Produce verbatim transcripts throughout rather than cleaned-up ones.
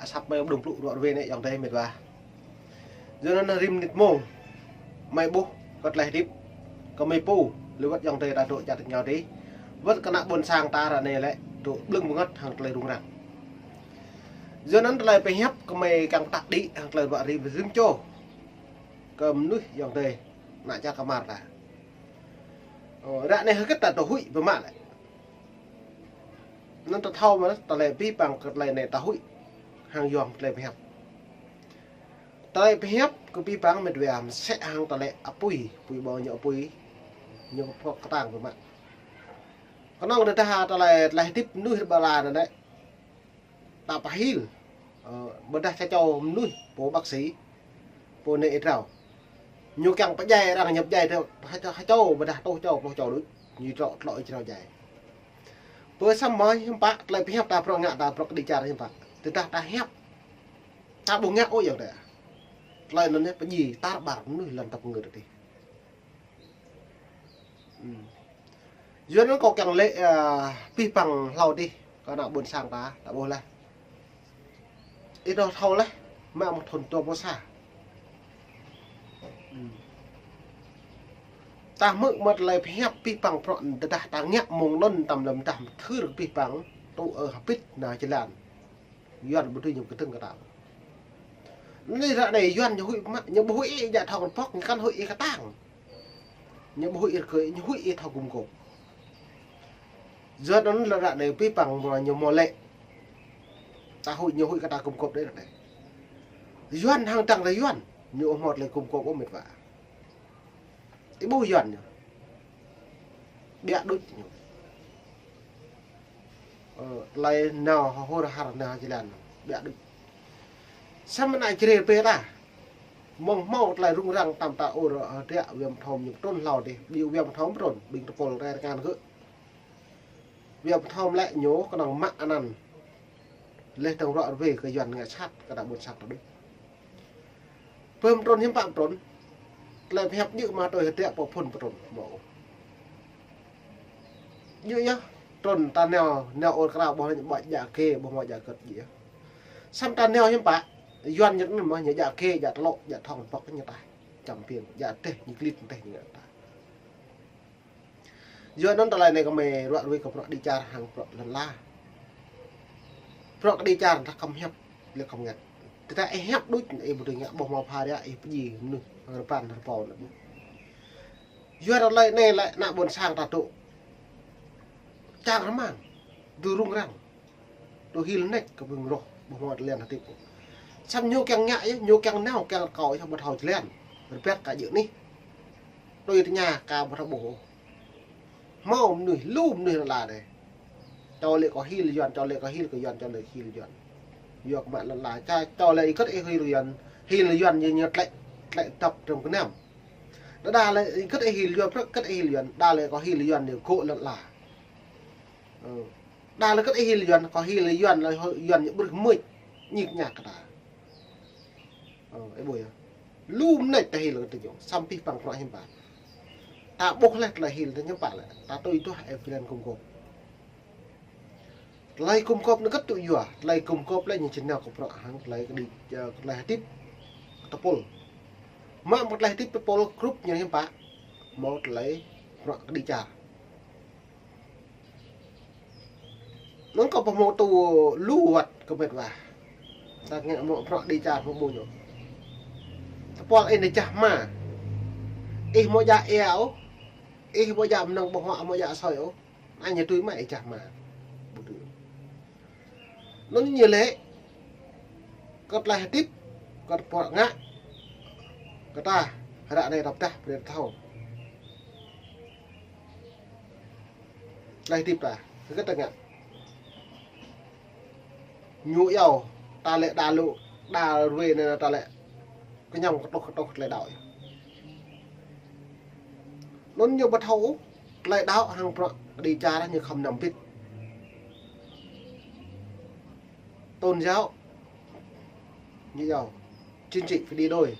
Asăp mơi ƀu dŏng plŭ ruă ruê anai ayŏng adơi met wa. Yua anŭn rĭm mơnit mông mơi ƀuh kơ tơlơi hơdip kơ mơi pô, lĕ wơ̆t ayŏng adơi ta dŏ čar tơña dih. Wơ̆t kơ ană ƀôn sang ta ră anai lĕ dŏ blưng bơngăt hăng tơlơi rŭng răng. Yua anŭn tơlơi pơhiăp kơ mơi kiăng pơtă đĭ hăng tơlơi ruă ruê ƀing rĭm čô kơ mơnuih ayŏng adơi ană čar kơmar ta. Ơ, ră anai hơget ta dŏ huĭ pơmă lĕ. Anŭn ta thâo mơ̆n tơlơi abih bang kơ tơlơi anai ta huĭ hăng yom tơlơi pơhiăp. Tơlơi pơhiăp kơ abih bang met wa mơsĕ hăng tơlơi apui, apui ƀâo ñu apui, ñu kơ pơkơtang pơmă. Kơnơ̆ng tơdah tơlơi, tơlơi hơdip mơnuih rơbala anŭn lĕ ta pơhil, ơ, ƀôdah sa čô mơnuih, pô bác sĩ, pô nê ê drao. Ñu kiăng pơdjai arăng ñu pơdjai tơ, ha čô, ha čô, ƀôdah rơtuh čô, pluh čô đôč. Ñu trŏ, trŏ ih črâo djai. Pơ samơ̆ hiư̆m pă, tơlơi pơhiăp ta bruă ngă ta bruă kơđi čar hiư̆m pă. Tơdah ta hiăp, ta ƀu ngă ôh ayŏng adơi. Tơlơi anŭn yơh pơdjai tar ƀar mơnuih lŏn tơpơngơ̆ tơdih. Ư. Yua anŭn kâo kiăng lĕ, ơ, abih bang hlâo dih, kơ ană ƀôn sang ta, ta ƀuh laih. Ih dŏ thâo laih, mă mơ̆ng thŭn dua pluh sa. Ư. Ta hmư̆ mơ̆ tơlơi pơhiăp abih bang bruă tơdah ta ngă mơ̆ng anŭn tơm lăm tơdah mơthưr abih bang, tŭ ơ hơbĭt nao jơlan. Yuan ƀu dưi ñu kơdơ̆ng kơtang. Anai ră anai Yuan ñu huĭ mă, ñu ƀu huĭ ih djă thâo kơnơ̆ng pŏk, ñu kăn huĭ ih kơtang. Ñu ƀu huĭ ih rơgơi, ñu huĭ ih thâo gum gôp. Yuan anŭn lĕ ră anai abih bang mơ̆ ñu hmâo lĕ. Ta huĭ ñu huĭ kơ ta gum gôp đơi ră anai. Yuan hăng dăng tơ Yuan, ñu ƀu hmâo tơlơi gum gôp ôh met wa. Ih ƀuh Yuan ñu. Ƀiă đôč ñu. Ơ, tơlơi nao hơhur har nao jơlan. Ƀiă đôč. Samơ̆ ană Jrai pơ ta. Mơ̆ng hmâo tơlơi rŭng răng tơm ta ur, ơ, hơdră Wia Mơthôm ñu pơtrŭn hlâo dih. Ƀing Wia Mơthôm pơtrŭn, ƀing tơpul rai rơngan gơ̆. Wia Mơthôm lĕ ñu kơnơ̆ng mă anăn. Leh tơ̆ng ruă ruê kơ Yuan ngă sat kơ ta ƀôn sang ta đôč. Pơm trŭn hiư̆m pă trŭn. Tơlơi pơhiăp djơ̆ mă tui hơdră pô phŭn pơtrŭn mơ̆. Djơ̆ yơh, trŭn ta nao, nao ur krao ƀuh lĕ ƀă djă kê, ƀuh mă djă kơ̆t djơ̆ yơh. Samơ̆ ta nao hiư̆m pă, Yuan ñu anŭn mơ̆ ñu djă kê, djă tơlŏ, djă thŏng pŏk ñu ta. Čăm piêng, djă teh, ñu klĭt teh ñu ta. Yua anŭn tơlơi anai kơ mơi ruă ruê kơ bruă kơđi čar hăng bruă lŏn ala. Bruă kơđi čar ta khŏm hiăp, lĕ khŏm ngă. Tơdah ih hiăp đôč, ih ƀu dưi ngă ƀuh mâo pha ria, ih pơdjai mơnuih hăng rơpan rơpâo anŭn. Yua tơlơi anai lĕ ană ƀôn sang ta dŏ čang rơmang, dŏ rŭng răng. Tui hil nač kơ ƀing roh, ƀuh mơ̆ tơlơi hơdip. Samơ̆ ñu kiăng ngă yơh, ñu kiăng nao, kiăng rơkâo yơh, ƀu thâo jơlan. Rơbat kơ djơ̆ anih. Tui tơña kơ ƀu thâo ƀuh. Hmâo mơnuih, lu mơnuih lŏn ala dih. Čô lĕ kơ hil Yuan, čô lĕ kơ hil kơ Yuan, čô lĕ hil Yuan. Yua kơ mă lŏn ala, ča, čô lĕ ih kơ̆t ih hil Yuan, hil Yuan ñu, ñu tlĕ, tlĕ dăp drŏm kơnăm. Đa đa lĕ ih kơ̆t ih hil Yuan, prăk kơ̆t ih hil Yuan, đa lĕ kơ hil Yuan ñu gŏ lŏn ala. Ơ. Đa lĕ kơ̆t ih hil Yuan, kơ hil Yuan lĕ Yuan ñu ƀrưh mưč, ñik ñak kơ ta. Ơ, ih ƀuh yơh. Lu mơneč ta hil kơ tơñu, samơ̆ abih bang bruă hiư̆m pă. Ta ƀuh leh tơlơi hil ta hiư̆m pă lĕ, ta tui duah evidence gum gôp. Tơlơi gum gôp anŭn kơ̆t tŭ yua, tơlơi gum gôp lĕ ñu či nao kơ bruă hăng tơlơi kơđi, ơ, tơlơi hơdip tơpul. Mă mơ̆ tơlơi hơdip tơpul grup ñu hiư̆m pă, hmâo tơlơi bruă kơđi čar. Anŭn kâo pơhmô tŭ lu wơ̆t kơ met wa. Ta ngă mơ̆ bruă kơđi čar hmâo ƀu ñu. Tơpul ih nao jah hma. Ih hmâo djă ia ôh. Ih hmâo djă mơnơ̆ng ƀơ̆ng huă hmâo djă asơi ôh. Anai ñu tui mă ih jah hma. Ƀu tui. Anŭn ñu lĕ. Kơ tơlơi hơdip. Kơ tơpul ngă. Kơ ta. Ră anai ta pơdah brơi ta thâo. Tơlơi hơdip ta, hơget ta ngă. Ñu iâu, ta lĕ đa lu, đa ruê anai ta lĕ kơñăm kơtuh kơtuh tơlơi đaŏ. Anŭn ñu ƀu thâo, tơlơi đaŏ hăng bruă kơđi čar ñu khŏm năm bĭt. Tôn giáo, như nhau, chính trị phải đi đôi.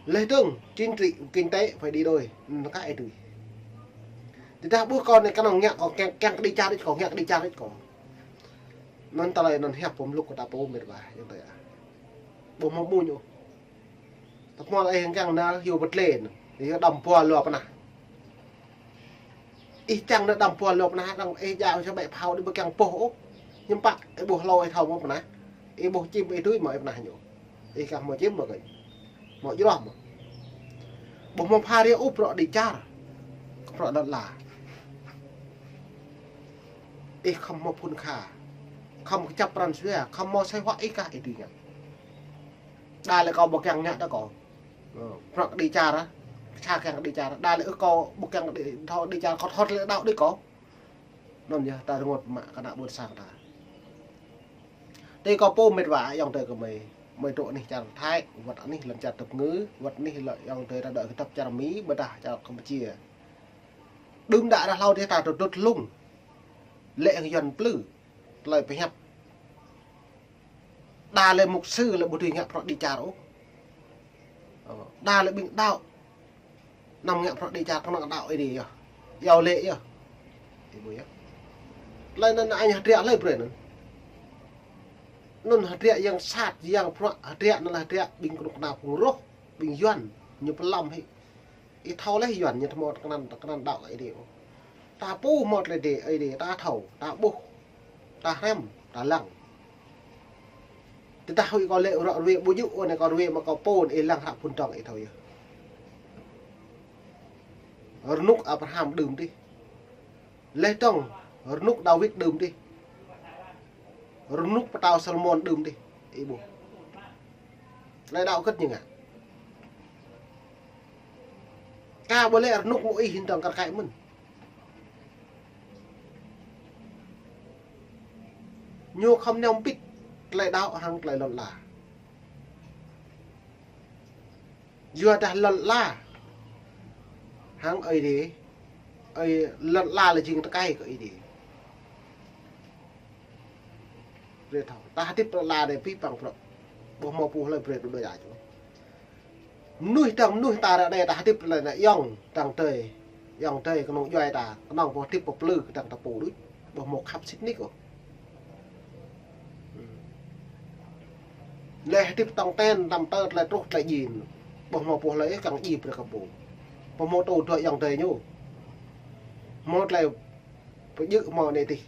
Leh dơ̆ng, chính trị, kinh tế phải đi đôi. Anŭn kơ ih tui. Tơdah ƀuh kâo anai kơnơ̆ng ngă kâo kiăng, kiăng kơđi čar đôč kâo, ngă kơđi čar đôč kâo. Anŭn tơlơi anŭn hiăp pơmluk kơ ta pô mĕt wa, ayŏng adơi ah. Ƀu hmâo mŭñ ôh. Tơpul ih kiăng nao hyu pơtlĕ, hyu đăm pua lua pơnah. Ih čang nao đăm pua lua pơnah, arăng ih djă sa ƀĕ phao đĭ ƀu kiăng pôh ôh. Hiư̆m pă, ih ƀuh hlâo ih thâo mơ̆ pơnah. Ih ƀuh čim ih tui mơ̆ ih pơnah ñu. Ih kah hmâo čim mơ̆ kơnh. Hmâo jroh mơ̆. Ƀu hmâo pha rê ôh bruă đĭ čar. Bruă lŏn ala. Ih khŏm hmâo phŭn kha. Khŏm kơjăp pran jua, khŏm hmâo sai huă ih kah ih tui ngă. Đa lĕ kâo ƀu kiăng ngă đa kâo. Ơ, bruă đĭ čar ah. Sa kiăng đĭ čar. Đa lĕ ôh kâo ƀu kiăng đĭ, thâo đĭ čar, kâo thâo lĕ đaŏ đĭ kâo. Anŭn yơh ta rơngot mă kơ ană ƀôn sang ta. Tui kâo pô mĕt wa ayŏng adơi kơ mơi. Mơi dŏ anih čar Thái, wơ̆t anih lŏn čar tơpơngư, wơ̆t anih lŏn ayŏng adơi ta dŏ kơ tơp čar Mi, ƀôdah čar Kampuchia. Đưm đă ră hlâo dih ta tơdŭt lung. Lĕ hăng Yuan plư, tơlơi pơhiăp. Đa lĕ mục sư lĕ ƀu dưi ngă bruă đĭ čar ôh. Ơ, đa lĕ ƀing đaŏ. Anăm ngă bruă đĭ čar kơnơ̆ng đaŏ Ơi Adai yơh. Iâu laĭ yơh. Ih ƀuh yơh. Tơlơi anŭn añ hơdră hlơi brơi anŭn. Anŭn hơdră yang sat, yang bruă, hơdră anŭn lah hơdră ƀing kơnuk kơna phung rŏh, ƀing Yuan, ñu pơlăm hĭ. Ih thâo laih Yuan ñu tơ hmâo tơkơnăn, tơkơnăn đaŏ kơ Ơi Adai ôh. Ta pô hmâo tơlơi đe, Ơi Adai, ta thâo, ta ƀuh, ta hrăm, ta lăng. Tơdah huĭ kâo lĕ ră ruai ƀu djơ̆, ôh anai kâo ruai mă kâo pô anai ih lăng hră phŭn dơ̆ng ih thâo yơh. Rơnŭk Abraham đưm dih. Laih dơ̆ng, rơnŭk Dawid đưm dih. Rơnŭk pơtao Salômôn đưm dih. Ih ƀuh. Tơlơi đaŏ hơget ñu ngă. Kâo ƀuh lĕ rơnŭk Môis hĭn dơ̆ng kar kaĭ mơ̆n. Ñu khŏm nao pĭt tơlơi đaŏ hăng tơlơi lŏn ala. Yua dah lŏn ala hăng Ơi Adai, Ơi, lŏn ala lĕ jing tơkai kơ Ơi Adai. Brơi thâo. Ta hơdip lŏn ala anai pĭ păng bruă. Ƀu hmâo pô hlơi brơi tui đôč ôh. Mơnuih dơ̆ng mơnuih ta ră anai ta hơdip lĕ anai ayŏng dơ̆ng adơi. Ayŏng adơi kơnung djuai ta, kơnung pô hơdip pơplư kơ dơ̆ng ta pô đôč. Ƀu hmâo khăp sĭt nik ôh. Lĕ hơdip tong ten, tăm tơ, tơlơi truh, tơlơi djin. Ƀu hmâo pô hlơi ih kiăng djai brơi kơ pô. Ƀu hmâo tŭ dua ayŏng adơi ñu. Hmâo tơlơi pơjơ̆ hmâo anai tih.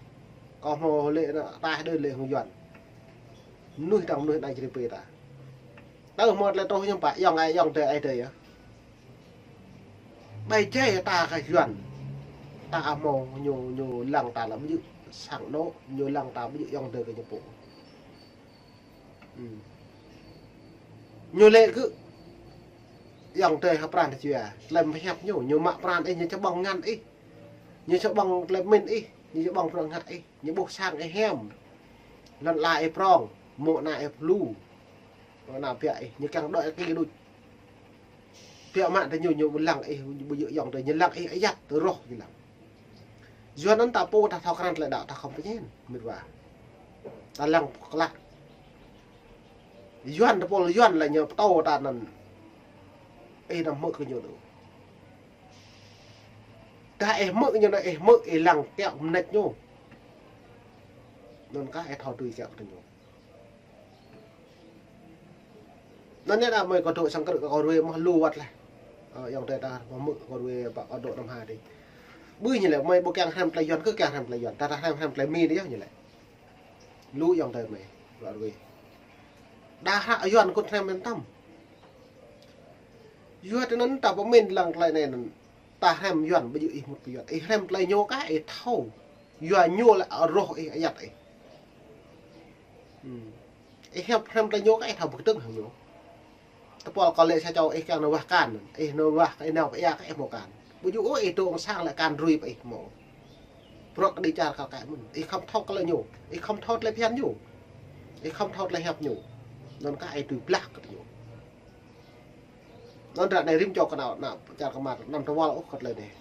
Kâo hmâo lĕ anai, ta đơi lĕ hăng Yuan. Mơnuih dơ̆ng mơnuih anai čri pê ta. Tơ hmâo tơlơi truh hiư̆m pă ayŏng ai, ayŏng adơi ai adơi yơh. Ƀai jai ta kơ Yuan. Ta hmâo ñu, ñu lăng ta lăm ƀu djơ̆ sang anŏ, ñu lăng ta ƀu djơ̆ ayŏng adơi kơ ñu pô. Ư. Ñu lĕ kơ ayŏng adơi ha pran ta jua. Tơlơi pơhiăp ñu, ñu mă pran ih, ñu čơƀơ̆ng ngăn ih. Ñu čơƀơ̆ng tơlơi pơmĭn ih, ñu čơƀơ̆ng bruă ngă ih. Ñu ƀuh sang ih hiam. Lŏn ala ih prŏng, mơ̆ng anai ih pơlu. Mơ̆ng anai biă ih, ñu kiăng đuaĭ ih kơ đôč. Biă mă tơ ñu, ñu ƀu lăng ih, ƀu djơ̆ ayŏng adơi, ñu lăng ih ayăt, rŏh ñu lăng. Yua anŭn ta pô ta thâo krăn tơlơi đaŏ ta khŏm pơñen, mĕt wa. Ta lăng pơklă. Yuan tơpul Yuan lĕ ñu pơtô ta anŭn. Ih anăm hmư̆ kơ ñu đôč. Dah ih hmư̆ ñu anŭn, ih hmư̆ ih lăng kiaŏ mơneč ñu. Anŭn kah ih thâo tui kiaŏ kơ ñu. Anŭn anai mơi kâo dŏ sang krư̆ kâo ruai mơ̆ lu wơ̆t laih. Ơ, ayŏng adơi ta mơ̆ hmư̆ kâo ruai pă kâo dŏ năm hai dih. Ƀơi ñu lĕ mơi ƀu kiăng hrăm tơlơi Yuan kơ kiăng hrăm tơlơi Yuan. Ta ta hrăm hrăm tơlơi Mi dih yơh ñu lĕ. Lu ayŏng adơi mơi ră ruai. Dah hră Yuan kơ hrăm mơ̆n tăm. Yua tơ anŭn ta pơmĭn lăng tơlơi anai anŭn. Ta hrăm Yuan ƀu djơ̆ ih mŭt pơ Yuan. Ih hrăm tơlơi ñu kah ih thâo. Yua ñu lĕ rŏh ih ayăt ih. Ih hrăm, hrăm tơlơi ñu kah ih thâo pơkơdơ̆ng hăng ñu. Tơpul kâo lĕ sa čô ih kiăng nao wah akan. Ih nao wah, ih nao pơ ia kah ih hmâo akan. Ƀu djơ̆ ôh ih dŏ amăng sang lĕ akan rui pơ ih hmâo. Bruă kơ đĭ čar kah kaĭ mơ̆n. Ih khŏm thâo tơlơi ñu. Ih khŏm thâo tơlơi phiăn ñu. Ih khŏm thâo tơlơi hiăp ñu. Anŭn kah ih tui blah kơ ñu. Anŭn ră anai rĭm čô kơ ană, ană čar kơmar, anăm tơwăl ôh kơ tơlơi anai.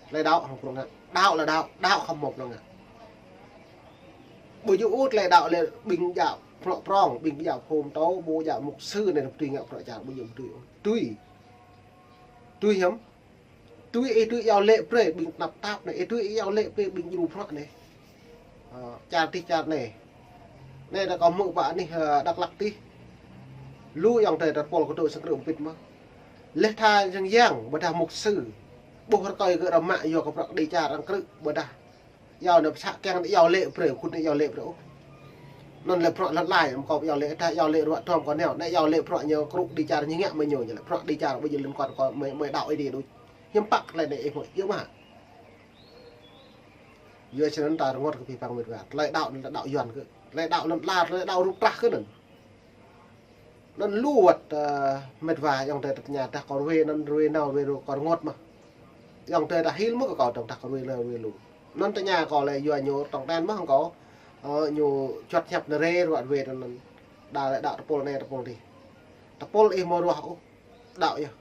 Tơlơi đaŏ hăng bruă ngă. Đaŏ lĕ đaŏ, đaŏ khŏm hmâo bruă ngă. Ƀu djơ̆ ôh tơlơi đaŏ lĕ ƀing djă prŏng, ƀing djă pơhôm tơ, ƀu djă mục sư anai ƀu dưi ngă bruă čar, ƀu djơ̆ ƀu dưi ôh. Dưi. Dưi hiam? Dưi ih dưi iâu laĭ brơi ƀing tơnap tap anai, ih dưi iâu laĭ brơi ƀing djru bruă anai. Ơ, čar dih čar anai. Anai ta kâo hmư̆ pơ anih, ơ, Dak Lak tih. Lu ayŏng adơi ta tơpul kơdŏ sang krư̆ mpit mơ̆n. Laih tha yang yang, ƀôdah mục sư. Ƀuh rơkơi gơ̆ rơmă yua kơ bruă kơđi čar arăng krư̆, ƀôdah iâu anai pơsă kiăng anai iâu lĕ brơi, khul anai iâu lĕ brơi ôh. Anŭn lĕ bruă lŏn lai, mơ̆ kâo iâu lĕ, tah iâu lĕ ruă tơm kâo neo, anai iâu lĕ bruă ñu krư̆ kơđi čar ñu ngă mơ̆ ñu, ñu lĕ bruă kơđi čar ƀu djơ̆ liên quan kơ mơi, mơi đaŏ Ơi Adai đôč. Hiư̆m pă tơlơi anai ih hmư̆, yơh mơ̆. Yua čơ anŭn ta rơngot kơ abih bang met wa. Tơlơi đaŏ anŭn lĕ đaŏ Yuan kơ. Tơlơi đaŏ lŏn ala, tơlơi đaŏ rup trah kơ anŭn. Anŭn lu wơ̆t, ơ, met wa ayŏng adơi ta tơña tah kâo ruai anŭn ruai nao ruai ru kâo rơngot mơ̆n. Ayŏng adơi ta hil mơ̆ kơ kâo dơ̆ng tah kâo ruai nao ruai lu. Anŭn tơña kâo lĕ yua ñu tong ten mơ̆ hăng kâo, ơ, ñu juăt hiăp nơ̆ rê ruă ruai anŭn. Đa lĕ đaŏ tơpul anai tơpul adih. Tơpul ih mơ̆ ruah ôh, đaŏ yơh.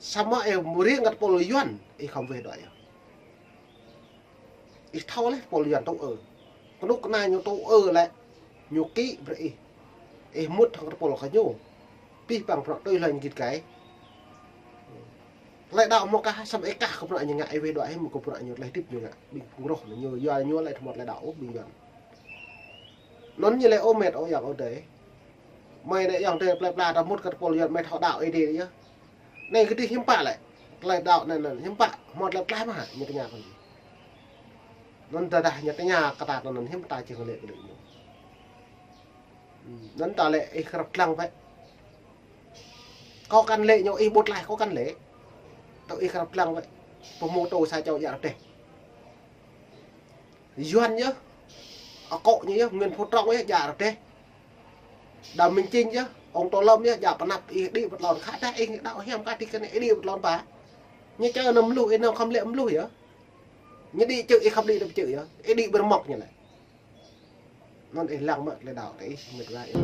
Samơ̆ ih mơ̆ riêng kơ tơpul Yuan, ih khŏm weh đuaĭ yơh. Ih thâo laih tơpul Yuan tŭ ư. Kơnuk kơna ñu tŭ ư lĕ, ñu kĭ brơi ih. Ih mŭt hăng tơpul kơ ñu. Abih bang bruă tui hlơi ñu git gai. Tơlơi đaŏ mơ̆ kah, samơ̆ ih kah kơ bruă ñu ngă, ih weh đuaĭ hĭ mơ̆ kơ bruă ñu, tơlơi hơdip ñu ngă. Ƀing phung roh ñu, yua ñu lĕ tơmŏt tơlơi đaŏ ôh ƀing Yuan. Anŭn ñu lĕ ơ met ơ ayŏng adơi. Mơi anai ayŏng adơi plơi pla ta mŭt kơ tơpul Yuan mơi thâo đaŏ Ơi Adai yơh. Anai kơ adih hiư̆m pă lĕ. Tơlơi đaŏ anai anŭn hiư̆m pă, hmâo tơlơi pơklaih mơ̆ hă, ñu tơña kơ ñu. Anŭn tơdah ñu tơña kơ ta anŭn hiư̆m ta či lĕ kơ lĕ ñu. Hmm, anŭn ta lĕ ih krăp lăng wơ̆t. Kâo kăn lĕ ñu ih ƀu tlaih kâo kăn lĕ. Tơ ih krăp lăng wơ̆t. Pơhmu tơ sa čô djă rơdêh. Yuan yơh, akŏ ñu yơh, Nguyễn Phú Trọng yơh, djă rơdêh. Đào Minh Chính yơh, ông Tô Lâm yơh, djă pơanăp ih đĭ pơ tlôn khă tah ih đaŏ hiam kah tih kơ anai ih đĭ pơ tlôn pă. Ñu čơ anăm mlŭh, ih anăm khŏm lĕ mlŭh yơh. Ñu đĭ čư̆, ih khŏm đĭ đơ̆m čư̆ yơh. Ih đĭ ƀơi rơmŏk ñu lĕ. Anŭn ih lăng mă tơlơi đaŏ tơ ih, met wa ih.